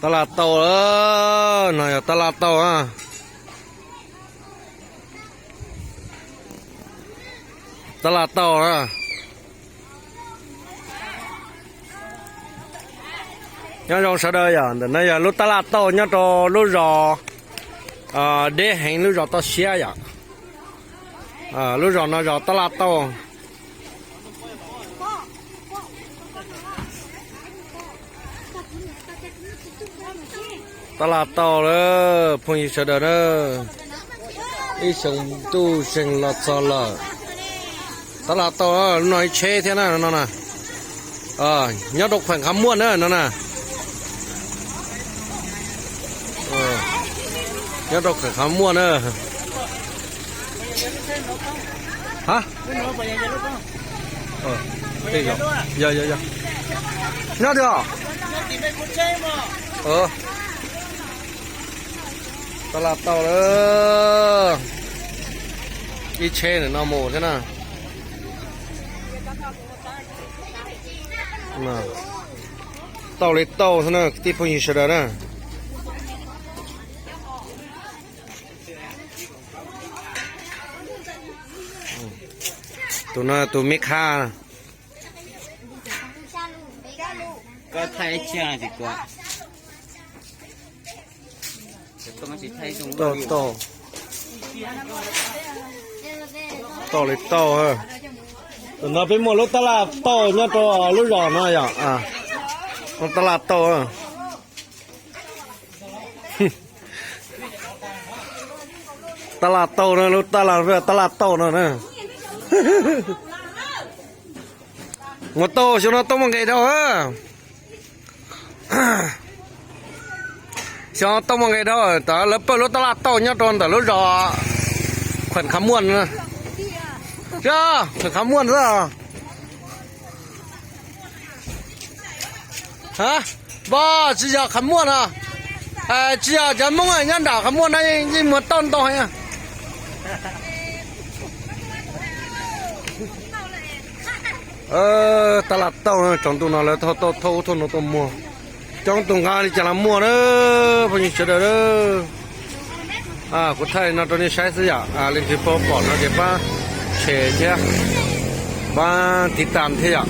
Tab laj tauj, no yog tab laj tauj a. Tab laj tauj a. Nyob zoo sawv daws yom, ntawm no yog lub tab laj tauj nyob rau lub zos deb heev, lub zos Toj Siab yom. Lub zos no zos tab laj tauj. Tab laj tauj lawm phooj ywg sawv daws na, ib xyoo ntuj zeeg los txog lawm. Tab laj tauj, lub no ib tsheb thiab na no na. Nyob rau Khuam Qhav Muaj na no na. Nyob rau Khuam Qhav Muaj na. Ha, nyob twg? Tab laj tauj lawm, ib tsheb ntawm no mus thiab na. Tauj li tauj xwb na kwv tij phooj ywg sawv daws na. Tus no tus me khab. Tauj, tauj li tauj. Tus no peb muaj lub tab laj tauj nyob rau lub zos no yom. Tab laj tauj. Tab laj tauj na, lub tab laj, tab laj tauj no na. Mus tau xyoo no tau muaj nqis dhau. Xyoo tau muaj nqis dhau, lawv pawg lub tab laj tauj nyob rau ntawm lub zos Khuam Qhav Muaj. Khuam Qhav Muaj xwb. Npog tsis yog Qhav Muaj no, tsis yog cov Hmoob nyob nram Qhav Muaj no yeej muag tauj ntau heev. Tab laj tauj, tsaus ntuj no lawv thauj ub thauj no tuaj muag. Coob tus nqa li cas los muaj na, phooj ywg sawv daws. Kuv thaij no rau nej saib xwb yom, leej twg pom no ces pab share thiab, pab tiv tam thiab yom.